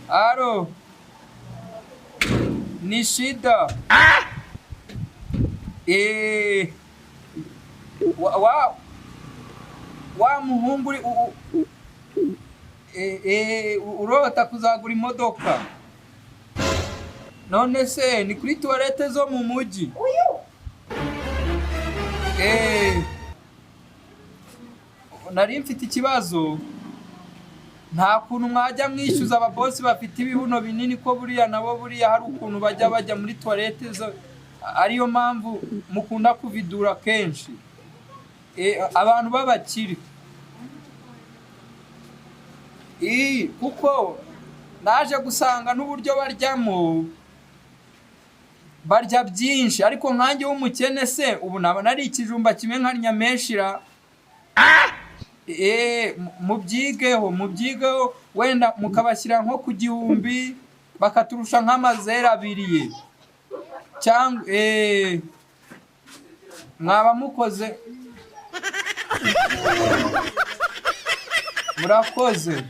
Aro, ni shida. Wa muhungu uri urota kuzagura imodoka. None se ni kuri toilette zo mu mujyi? Nari mfite ikibazo. Nta kuntu mwajya mwishyuza ababosi bafite ibibuno binini, ko buriya nabo buriya hari ukuntu bajya muri toilette zo, ariyo mpamvu mukunda kuvidura kenshi. Abantu b'abakire. Kuko naje gusanga n'uburyo baryamo, barya byinshi, ariko nkanjye w'umukene se ubu naba nari ikijumba kimwe nkarya menshira. Mubyigeho, wenda mukabashyira nko ku 1000, bakaturusha nk'amazeru abiri ye cyangwa mwaba mukoze, murakoze.